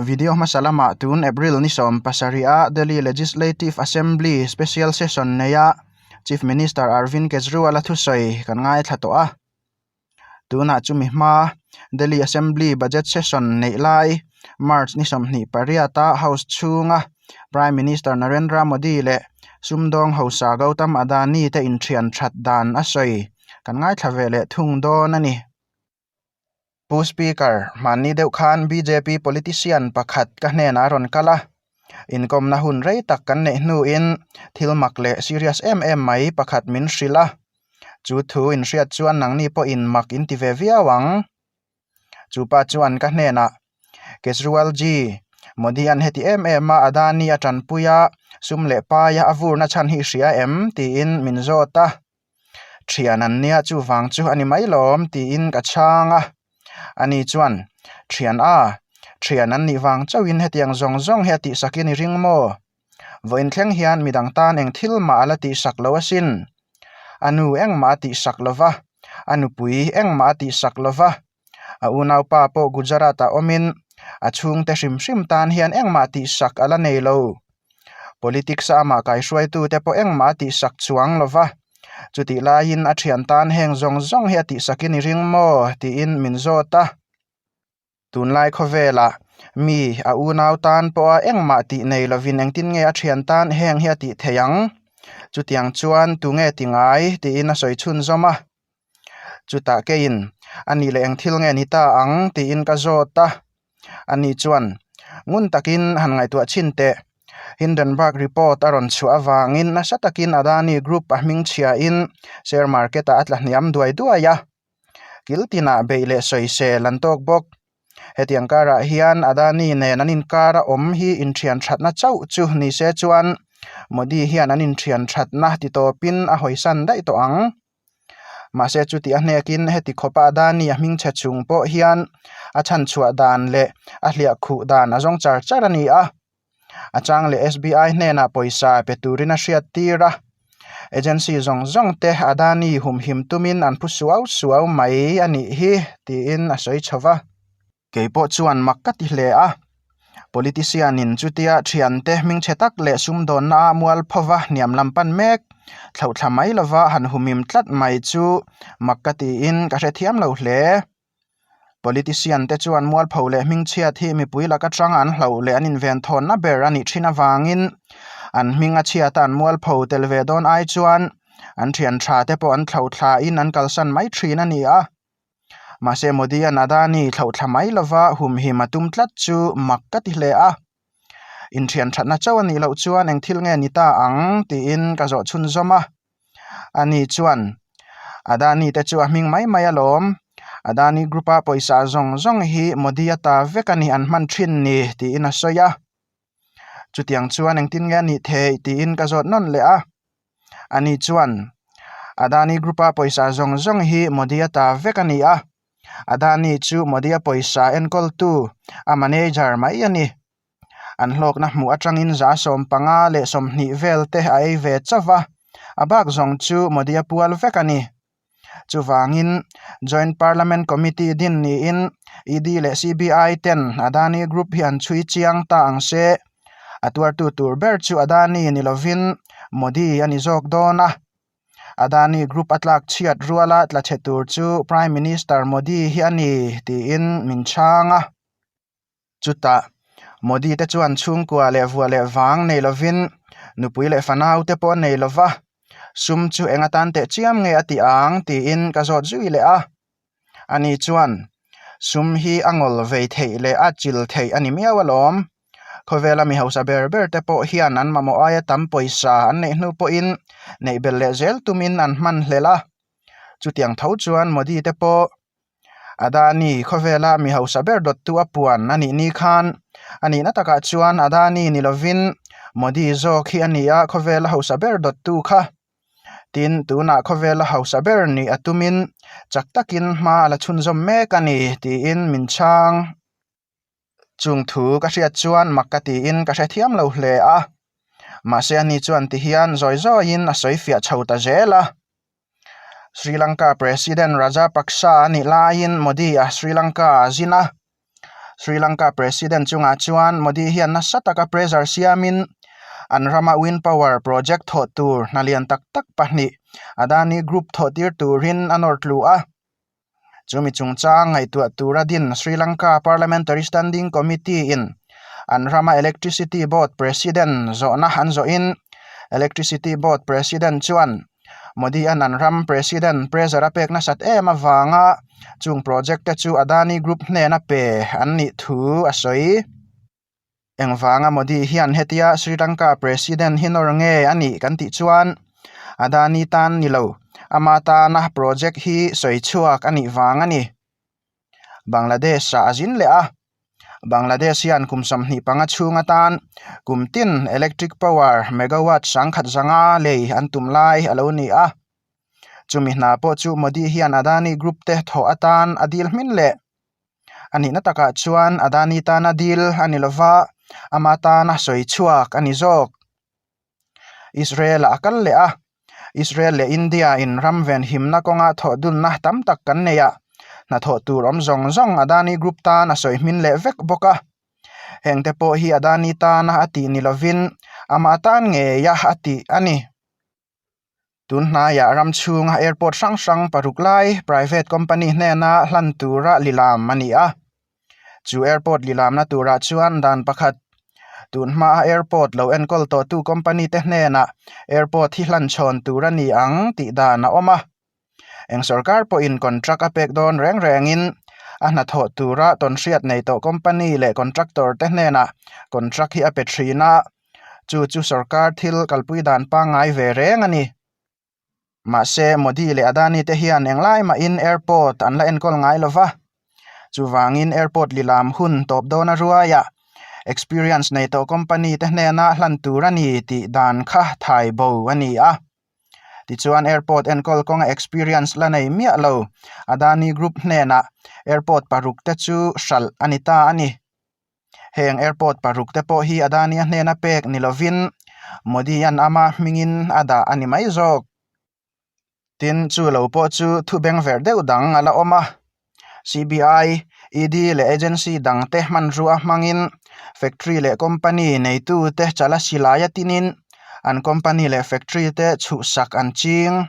Video hmasa lamah tun April ni 17 a Delhi Legislative Assembly Special Session neia Chief Minister Arvind Kejriwal a thusawi kan ngaithla tawh a. Tunah chumi hma Delhi Assembly Budget Session neih lai March ni 28 a House chhunga Prime Minister Narendra Modi leh sumdawng hausa Gautam Adani te inthian that dan a sawi kan ngaithla ve leh thung dawn a ni. Pu Speaker, hmanni deuh khan bjp politician pakhat ka hnenah a rawn kal a, inkawmna hun rei tak kan neih hnuin thil mak leh serious em em mai pakhat min hrilh a, chu thu inhriat chuan nangni pawhin mak in ti ve viau ang. Chu pa chuan ka hnenah, Kejriwal ji, Modi an heti em em a, Adani a tanpui a, sum leh paia a vurna chhan hi i hria em? tiin min zawt a. Thian an nia chuvang chu a ni mai lawm tiin ka chhang a, ani chuan thian a, thian an nih vang chauhin hetiang zawng zawng hi a tihsakin i ring maw? Vawiin thleng hian midang tan eng thil mah a la tihsak lo asin. A nu engmah a tihsak lo va, a nupui engmah a tihsak lo va, a unaupa pawh Gujarat-ah awmin a chhungte hrim hrim tan hian engmah tihsak a la nei lo. Politics a amah kaihruaitute pawh engmah a tihsak chuang lo va, chutih laiin a thian tan heng zawng zawng hi a tihsakin i ring maw tiin min zawt a. Tunlai khawvelah mi a unau tan pawha engmah tih nei lovin engtin nge a thian tan heng hi a tih theih ang? Chutiang chuan tunge ti ngai tiin a sawi chhunzawm a. Chutah keiin a nih leh eng thil nge ni ta ang tiin ka zawt a. Ani chuan ngun takin han ngaihtuah chhin teh. Hindenburg report a rawn chhuah avangin nasa takin Adani Group a hmingchhiain share market ah a tla hniam duai duai a. Kil tinah beih leh sawisel an tawk bawk. Hetiang karah hian Adani nen an inkar a awm hi inthian thatna chauh chu ni se chuan Modi hian an inthian thatna ti tawpin a hawisan daih tawh ang. Mahse chuti a hnekin heti khawpa Adani a hmingchhe chung pawh hian a chhanchhuah dan leh a hliah khuh dan a zawng char char a ni a. A chang leh SBI hnenah pawisa pe turin a hriat tir a, agency zawng zawng te Adani humhim tumin an phu suau suau mai a nih hi tiin a sawi chho va. Kei pawh chuan mak ka ti hle a, politician in chutia thiante hmingchhe tak leh sumdawnna a mual phova hniam lam pan mek thlauhthla mai lova han humhim tlat mai chu mak ka tiin ka hrethiam lo hle. Politician te chuan mualpho leh hmingchhiat hi mipui laka tang an hlauh leh an inventhawnna ber a nih thin avangin an hming a chhiat a an mualpho tel ve dawn ai chuan an thian tha te pawh an thlauhthla in an kalsan mai thin a ni a. Mahse Modi an Adani thlauhthla mai lova humhim a tum tlat chu mak ka ti hle a. Inthian thatna chauh a nih loh chuan eng thil nge ni ta ang tiin ka zawh chhunzawm a. Ani chuan Adani te chu a hming mai mai alawm. Adani group a pawisa zawng zawng hi Modi a ta vek a ni an hman thin ni tiin a sawi a. Chutiang chuan engtin nge a nih theih tiin ka zawt nawn leh a. Ani chuan Adani group a pawisa zawng zawng hi Modi a ta vek a ni a. Adani chu Modi a pawisa enkawltu a manager mai a ni. An hlawkna hmuh atangin 15 leh 20 vel te a ei ve chauh va, a bak zawng chu Modi a pual vek a ni. Chuvangin Joint Parliament Committee din niin ED leh CBI ten Adani Group hi an chhui chiang ta ang se. A tuartu tur ber chu Adani ni lovin Modi a ni zawk dawn a. Adani Group a tlak chhiat ruala tla chhe tur chu Prime Minister Modi hi a ni tiin min chhang a. Chutah Modi te chuan chhungkua leh vuah leh vang nei lovin nupui leh fanau te pawh a nei lova, sum chu eng atan teh chiam nge a tih ang tiin ka zawt zui leh a. Ani chuan sum hi a ngawl vei theih leh a chil theih a ni miau alawm. Khawvela mi hausa ber ber te pawh hian an mamawh aia tam pawisa an neih hnu pawhin neih belh leh zel tumin an hman hlelh a. Chutiang tho chuan Modi te pawh Adani khawvela mi hausa ber dawttu a puan a nih ni khan a nihna takah chuan Adani ni lovin Modi zawk hi a ni a, khawvela hausa ber dawttu kha. Tin, tunah khawvela hausa ber nih a tumin chak takin hma a la chhunzawm mek a ni tiin min chhang. Chung thu ka hriat chuan mak ka tiin ka hrethiam lo hle a, mahse ani chuan tihian zawi zawiin a sawi fiah chho ta zel a. Sri Lanka President Rajapaksa a nih laiin Modi a Sri Lanka a zin a. Sri Lanka President chungah chuan Modi hian nasa taka pressure siamin an rama wind power project thawh tur hna lian tak tak pahnih Adani Group thawh tir turin a nawr tlu a. Chumi chungchang ngaihtuah tura din Sri Lanka Parliamentary Standing Committee in an rama Electricity Board President zawhna an zawhin Electricity Board President chuan Modi-a'n an ram President pressure a pek nasat em avanga chung project te chu Adani Group hnena pe an nih thu a sawi. Engvanga Modi hian hetia Sri Lanka President hi nawr nge a nih kan tih chuan Adani tan ni lo, ama tana project hi sawi chhuak a nih vang a ni. Bangladesh-ah a zin leh a, Bangladesh hian kum 25 chhung atan kum tin electric power megawatt sangkhat zanga lei an tum lai a lo ni a. Chumi hna pawh chu Modi hian Adani Group te thawh atan a dil hmin leh. A nihna takah chuan Adani tana dil a ni lova, ama tana sawi chhuak a ni zawk. Israel-ah a kal leh a, Israel leh India in ram venhimna kawnga thawh dunna tam tak kan nei a, hnathawh tur awm zawng zawng Adani Group tan a sawi hmin leh vek bawk a. Hengte pawh hi Adani tana a tih ni lovin ama tan ngeia a tih a ni. Tun hnaiah ram chhunga airport hrang hrang paruk lai private company hnena hlan tura lilam a ni a. Chu airport lilamna turah chuan dan pakhat tun hmaa airport lo enkawl tawhtu company te hnenah airport hi hlan chhawn tur a ni ang tih dan a awm a. Eng sorkar pawhin contract a pek dawn reng rengin a hnathawh tura tawnhriat nei tawh company leh contractor te hnenah contract hi a pe thin a, chu chu sorkar thil kalpui dan pangngai ve reng a ni. Mahse Modi leh Adani te hian englai mahin airport an la enkawl ngai lo va, chuvangin airport lilam hun tawp dawna ruaiah experience nei tawh company te hnena hlan tur a ni tih dan kha thai bo a ni a. Tichuan airport enkawl kawnga experience la nei miah lo Adani Group hnenah airport paruk te chu hralh a ni ta a ni. Heng airport paruk te pawh hi Adani a hnena pek ni lovin Modi-a'n ama hmingin a dah a ni mai zawk. Tin, chu lo pawh chu thu bengverh deuh dang a la awm a. CBI, ED leh agency dangte hmanrua hmangin factory leh company neitute chala silai a tinin an company leh factory te chhuhsak an ching.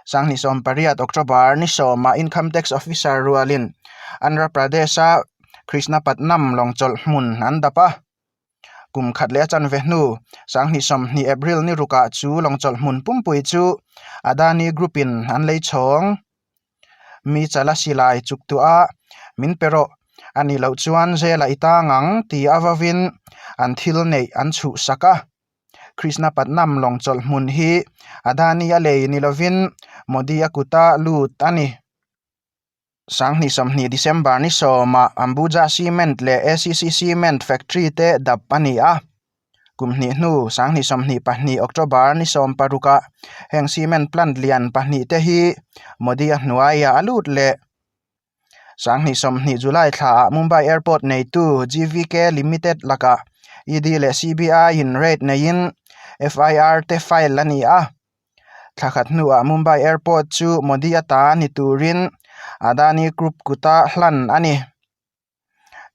2018 October ni sawmah Income Tax Officer rualin Andhra Pradesh-a Krishnapatnam lawngchawlh hmun an dap a. Kum khat leh a chanve hnu, 2020 April ni rukah chu lawngchawlh hmun pumpui chu Adani Group-in an lei chhawng. Mi chala silai chuk tuah a, min pe rawh, a nih loh chuan zela i tang ang ti a vavin an thil neih an chhuhsak a. Krishnapatnam lawngchawlh hmun hi Adani a lei ni lovin Modi a kuta lut a ni. 2020 December ni sawmah Ambuja Cement leh ACC Cement Factory te dap a ni a. Kum hnih hnu 2022 October ni 16ah heng cement plant lian pahnih te hi Modi a hnuaiah a lut leh. 2020 July thlaah Mumbai Airport neitu GVK Limited lakah ED leh CBI in raid neiin FIR te file a ni a. Thla khat hnuah Mumbai Airport chu Modi a ta ni turin Adani Group kuta hlan a ni.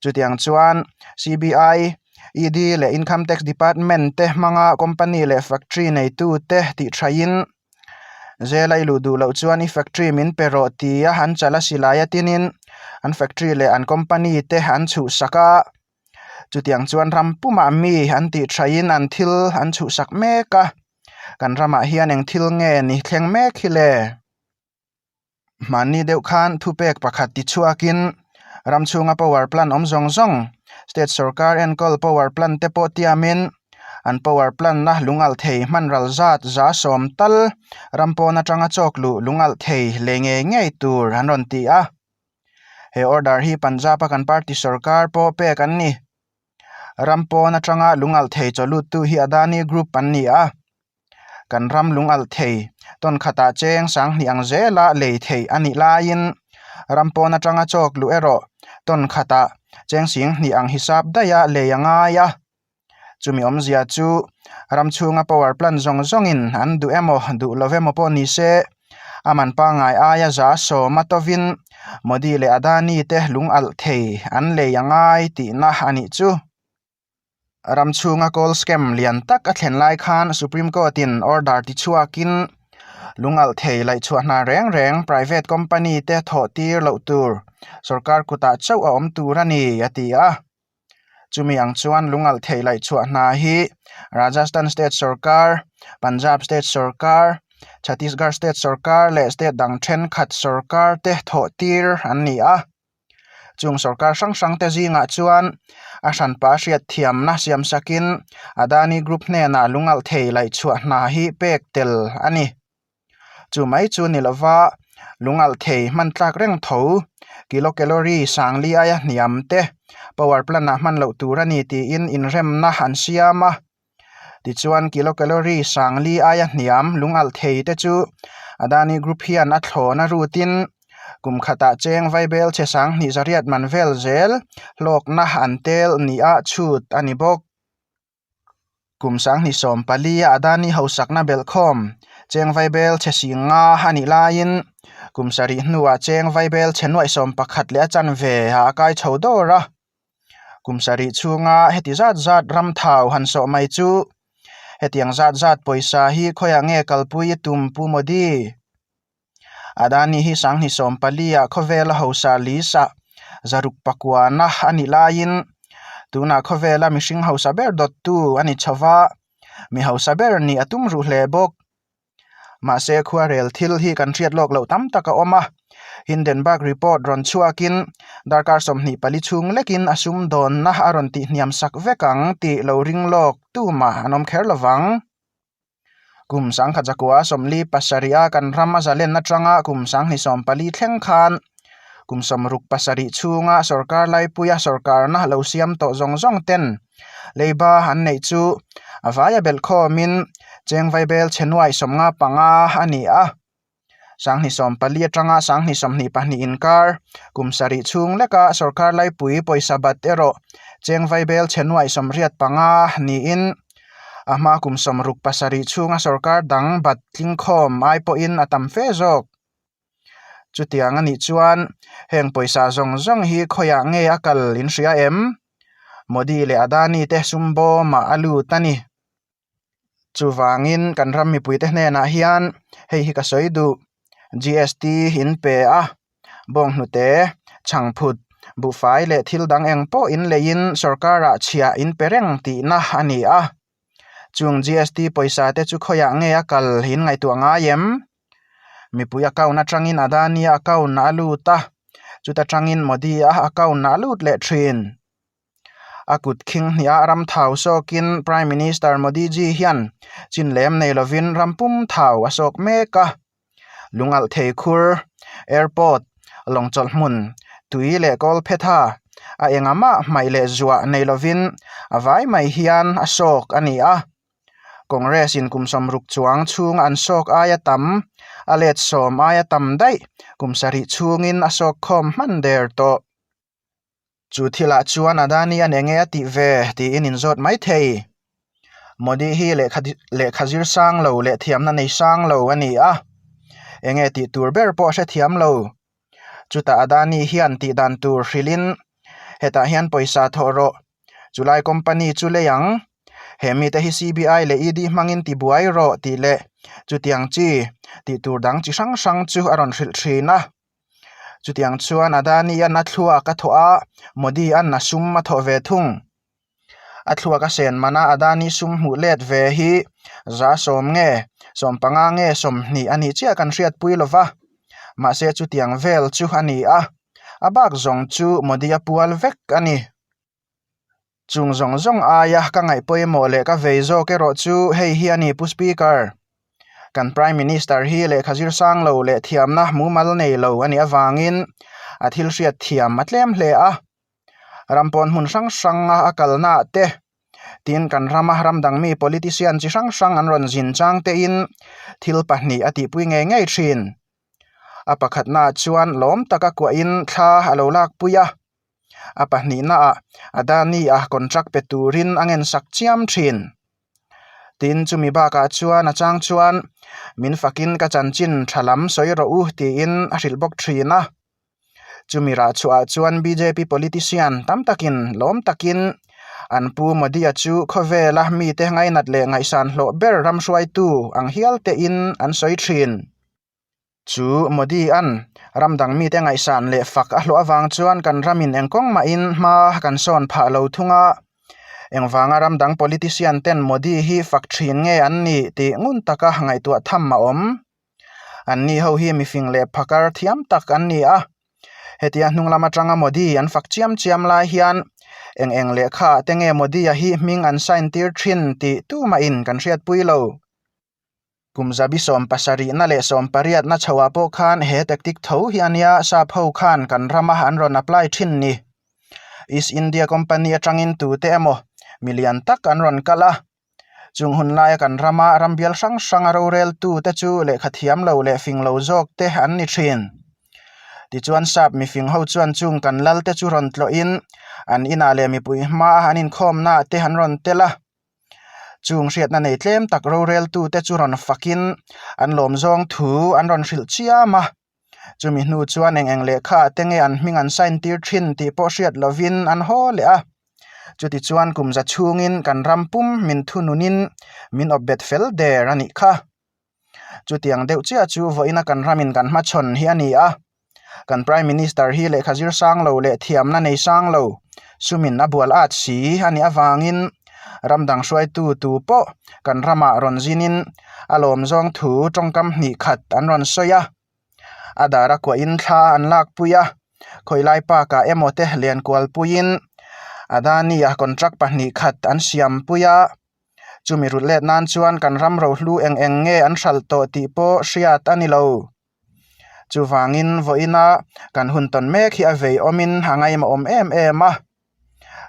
Chutiang chuan CBI, ED leh Income Tax Department te hmanga company leh factory neitute tih thaiin zela i luh duh loh chuan i factory min pe rawh tia an chala silai a tinin an factory leh an company te an chhuhsak a. Chutiang chuan ram pumah mi an tih thaiin an thil an chhuhsak mek a, kan ramah hian eng thil nge ni thleng mek hi le? Hmanni deuh khan thupek pakhat ti chhuakin ram chhunga power plant awm zawng zawng state sorkar enkawl power plant te pawh tiamin an power plant na lungalh thei hman ral zat za sawm tal ram pawn atanga chawk luh lungalh thei lei ngei ngei tur an rawn ti a. He order hi Punjab a kan party sorkar pawh pek an ni. Ram pawn atanga lungalh thei chawluttu hi Adani Group an ni a. Kan ram lungalh thei tawn khatah cheng sanghnih ang zela lei theih a nih laiin ram pawn atanga chawk luh erawh tawn khatah cheng singhnih ang hisap daiha lei a ngai a. Chumi awmzia chu ram chhunga power plant zawng zawngin an duh emaw duh lo emaw pawh ni se. A man pangngai aia 10% a tovin Modi leh Adani te lung alh thei an lei a ngai tihna a nih chu. Ram chhunga coal scam lian tak a thlen lai khan Supreme Court in order ti chhuakin lung alh thei laihchhuah hna reng reng private company te thawh tir loh tur sorkar kutah chauh a awm tur a ni a ti a. Chumi ang chuan lung alh thei laihchhuah hna hi Rajasthan state sorkar, Punjab state sorkar, Chhattisgarh state sorkar leh state dang thenkhat sorkar te thawh tir an ni a. Chung sorkar hrang hrang te zingah chuan a hranpa hriatthiamna siam sakin Adani Group hnenah lung alh thei laihchhuah hna hi pek tel a ni. Chu mai chu ni lova lung alh thei hman tlak reng tho kilocalorie sangli aia hniam te power plant ah hman loh tur a ni tiin inremna an siam a. Tichuan kilocalorie sangli aia hniam lung alh thei te chu Adani Group hian a thlawn a rutin kum khatah cheng vaibel chhe sanghnih zariat man vel zel hlawkna an tel nia chhut a ni bawk. Kum 2014 a Adani hausakna belhkhawm cheng vaibel chhe sing nga a nih laiin kum sarih hnuah cheng vaibel chhe nuaih 11 leh a chanve ah a kai chho dawr a. Kum sarih chhunga heti zat zat ram thau han sawh mai chu hetiang zat zat pawisa hi khawiah nge kalpui i tum Pu Modi? Adani hi 2014 ah khawvela hausa lisa zaruk pakuana a nih laiin tunah khawvela mihring hausa ber dawttu a ni chho va, mi hausa ber nih a tum ruh hle bawk. Mahse khuarel thil hi kan hriat lawk loh tam tak a awm a, Hindenburg report rawn chhuakin darkar 24 chhung lekin a sumdawnna a rawn tihhniam sak vek ang tih lo ring lawk tumah an awm kher lovang. Kum 1947 a kan ram a zalen atanga kum 2014 thleng khan kum 67 chhunga sorkar laipuia sorkarna lo siam tawh zawng zawng ten leiba an neih chu a vaia belh khawmin cheng vaibel chhe nuai 55 a ni a. 2014 atanga 2022 inkar kum sarih chhung leka sorkar laipui pawisa bat erawh cheng vaibel chhe nuai 85 niin a hma kum 67 chhunga sorkar dang bat tlingkhawm ai pawhin a tam fe zawk. Chutiang a nih chuan heng pawisa zawng zawng hi khawiah nge a kal in hria em? Modi leh Adani te sum bawmah a lut a ni. Chuvangin kan ram mipuite hnenah hian hei hi ka sawi duh GST in pe a, bawnghnute, chhangphut, buhfai leh thil dang eng pawh in leiin sorkarah chhiah in pe reng tihna a ni a. Chung GST pawisa te chu khawiah nge a kal in ngaihtuah ngai em? Mipui account atangin Adani account a lut a, chuta tangin Modi a account a lut leh thin. A kut khing hniah ram thau sawkin Prime Minister Modi ji hian chin lem nei lovin ram pum thau a sawk mek a. Lungalh thei khur, airport, lawng chawlh hmun, tui leh kawl phetha a engah mah hmaih leh zuah nei lovin a vai mai hian a sawk a ni a. Congress in kum 60 chuang chhung an sawk aia tam, a let sawm aia tam daih kum sarih chhungin a sawk khawm hman der tawh. Chu thilah chuan Adani an enge a tih ve tiin in zawt mai thei. Modi hi lehkha lehkha zir sang lo leh thiamna nei sang lo a ni a, enge tih tur ber pawh a hrethiam lo. Chutah Adani hian tih dan tur hrilhin hetah hian pawisa thawh rawh, chulai company chu lei ang, he mite hi CBI leh ED hmangin ti buai rawh tih leh chutiang chi tih tur dang chi hrang hrang chu a rawn hrilh thin a. Chutiang chuan Adani an a thluak a thawh a, Modi an a sum a thawh ve thung. A thluak a sen mana Adani sum hmuh let ve hi 10% nge, 15 nge 20 a nih chiah kan hriatpui lo va. Mahse chutiang vel chu a ni a, a bak zawng chu Modi a pual vek a ni. Chung zawng zawng aia ka ngaih pawimawh leh ka vei zawk erawh chu hei hi a ni Pu Speaker. Kan Prime Minister hi lehkha zir sang lo leh thiamna mumal nei lo a nih avangin a thil hriat thiam a tlem hle a. Ram pawn hmun hrang hranga a kalnaah te, tin kan rama ram dang mi politician chi hrang hrang an rawn zin chang tein thil pahnih a tihpui ngei ngei thin. A pakhatnaah chuan lawm taka kuahin thla a lo lakpui a. A pahnihnaah Adani-a contract pe turin a ngensak chiam thin. Tin, chumi bakah chuan a chang chuan, Min fakin ka chanchin tha lam sawi rawh u tiin a hrilh bawk thin a. Chumi rah chhuahah chuan bjp politician tam takin lawm takin an pu Modi-a chu khawvela mite ngainat leh ngaihsan hlawh ber ram hruaitu ang hial tein an sawi thin. Chu Modi-a'n ram dang mite ngaihsan leh fak a hlawh avang chuan kan ramin eng kawng mahin hma kan sawn phah lo thung a. Engvanga ram dang politician ten Modi hi fak thin nge an nih tih ngun taka ngaihtuah tham a awm. Anni ho hi mifing leh phakar thiam tak an ni a, hetia hnung lam atanga Modi an fak chiam chiam lai hian eng eng lehkha ah te nge Modi-a hi hming an sign tir thin tih tumahin kan hriatpui lo. Kum zabi 70 na leh 80 na chhoah pawh khan he tactic tho hi a nia sap ho khan kan rama an rawn apply thin ni. East India Company atangin tute emaw milian tak an rawn kal a. Chung hun laia kan rama rambial hrang hranga roreltute chu lehkha thiam lo leh fing lo zawk te an ni thin. Tichuan sap mifing ho chuan chung kan lal te chu rawn tlawhin an inah leh mipui hmaa an inkhawmnaah te an rawn tel a. Chung hriatna nei tlem tak roreltute chu rawn fakin an lawm zawng thu an rawn hrilh chiam a. Chumi hnu chuan eng eng lehkha ah te nge an hming an sign tir thin tih pawh hriat lovin an haw leh a. Chutichuan kum za chhungin kan ram pum min thununin min awp bet fel der a nih kha. Chutiang deuh chiah chu vawiina kan ramin kan hmachhawn hi a ni a. Kan Prime Minister hi lehkha zir sang lo leh thiamna nei sang lo, sumin a bual at si a nih avangin ram dang hruaitu tu pawh kan ramah rawn zinin a lawm zawng thu tawngkam hnih khat an rawn sawi a. A dar a kuahin thla an lakpui a, khawilai park ah emaw te lian kual puiin Adani-a contract pahnih khat an siampui a. Chumi rut let nan chuan kan ram rohlu eng eng nge an hralh tawh tih pawh hriat a ni lo. Chuvangin vawiina kan hun tawn mek hi a vei awmin a ngaimawhawm em em a.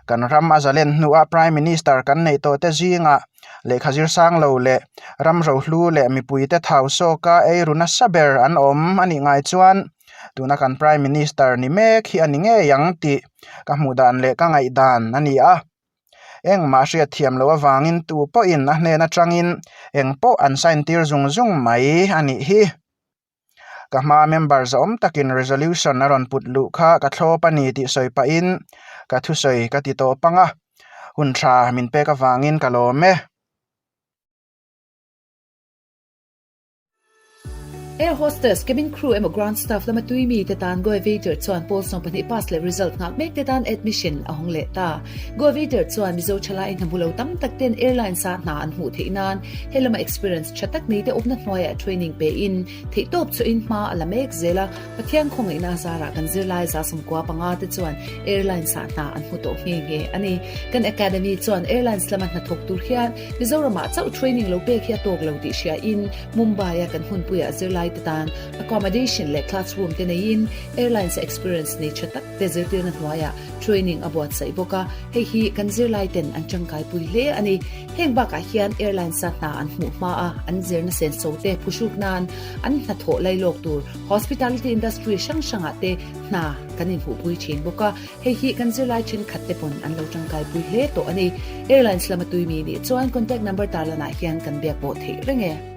Kan ram a zalen hnuah Prime Minister kan neih tawh te zingah lehkha zir sang lo leh ram rohlu leh mipuite thau sawka ei ru nasa ber an awm a nih ngai chuan tuna kan Prime Minister ni mek hi a ni ngei ang tih ka hmuh dan leh ka ngaih dan a ni a. Engmah hriat thiam loh avangin tu pawhin a hnen atangin eng pawh an sign tir zung zung mai a nih hi. Ka hma member zawm takin resolution a rawn put luh kha ka thlawp a ni tih sawi pahin ka thusawi ka ti tawp ang a, hun tha min pek avangin ka lawm e. Air hostess, cabin crew emaw ground staff lama tui mi te tan Goevator chuan pawl 12 pass leh result nghak mek te tan admission a hawng leh ta. Goevator chuan Mizo thalai hna hmu lo tam tak ten airlines a hna an hmuh theih nan he lama experience tha tak nei te awmna hnuaiah training pe in theihtawp chu in hma a la mek zel a, Pathian khawngaihna a zarah kan zirlai 95 te chuan airlines ah hna an hmu tawh nghe nghe a ni. Kan academy chuan airlines lama hnathawk tur hian Mizoramah chauh training lo pek hi a tawk lo tih hria in Mumbai a kan hmunpuiah zirlai te tan accommodation leh classroom te neiin airlines a experience nei tha tak te zirtirna hnuaiah training a buatsaih bawk a, hei hi kan zirlai ten an tangkai pui hle a ni. Heng bakah hian airlines a hna an hmuh hma a an zirna senso te phuhruk nan an hnathawh lailawk tur hospitality industry hrang hrangah te hna kan inhmuhpui thin bawk a. Hei hi kan zirlai thenkhat te pawn an lo tangkai pui hle tawh a ni. Airlines lama tui mi nih chuan contact number tarlanah hian kan biak pawh theih reng e.